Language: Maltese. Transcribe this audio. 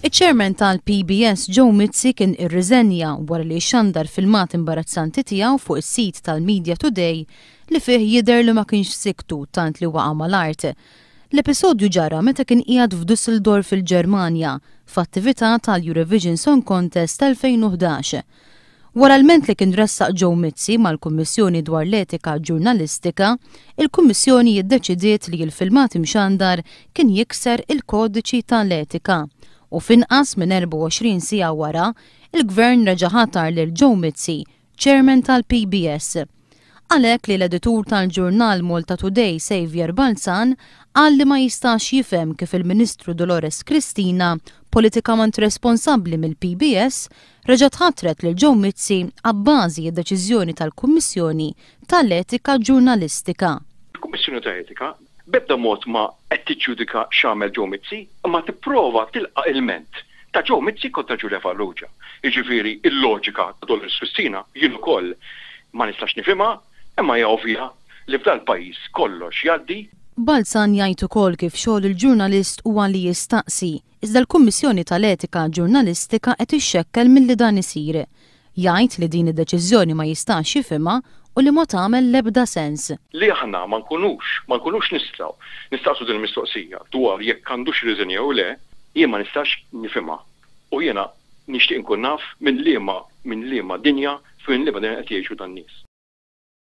Iċ-Chairman tal-PBS Joe Mizzi kien irriżenja wara li xandar filmat imbarazzanti tiegħu fuq is-sit tal-Media Today li fih jidher li ma kienx siktu tant li waqa' mal-art. L-episodju ġara meta kien qiegħed f'Dusseldorf il-Ġermanja f'attività tal-Eurovision Song Contest 2011. Wara lment li kien ressaq Joe Mizzi mal-Kummissjoni dwar l-Etika Ġurnalistika, il-Kummissjoni iddeċidiet li l-filmat imxandar kien jikser il-kodiċi tal-etika u f'inqas minn 24 siegħa wara, il-Gvern reġa' ħatar lil Joe Mizzi Chairman tal-PBS. Għalhekk li l-editur tal-ġurnal Malta Today Saviour Balzan qal li ma jistax jifhem kif il-Ministru Dolores Cristina, politikament responsabbli mill-PBS, reġgħet ħatret lil Joe Mizzi abbażi d-deċiżjoni tal-Kummissjoni tal-Etika Ġurnalistika. Il-Kummissjoni ta' Etika b'ebda mod ma qed tiġġudika x'għamel Joe Mizzi imma tipprova tilqa' ilment ta' Joe Mizzi kontra Julia Farrugia. Jiġifieri l-loġika ta' Dolores Cristina jien ukoll ma nistax nifhimha imma hija ovvja li f'dal-pajjiż kollox jgħaddi. Balzan jgħid ukoll kif xogħol il-ġurnalist huwa li jistaqsi, iżda l-Kummissjoni tal-Etika Ġurnalistika qed ixxekkel milli dan isir. Jgħid li din id-deċiżjoni ma jistax jifhimha u li ma tagħmel l-ebda sens. Li aħna ma nkunux, ma nkunux nistgħu nistaqsu din il-mistoqsija dwar jekk għandux jirriżenja jew le, jien ma nistax nifhimha u jiena nixtieq inkun naf minn liema, minn liema dinja, f'minn liema dinja qed jgħixu dan-nies.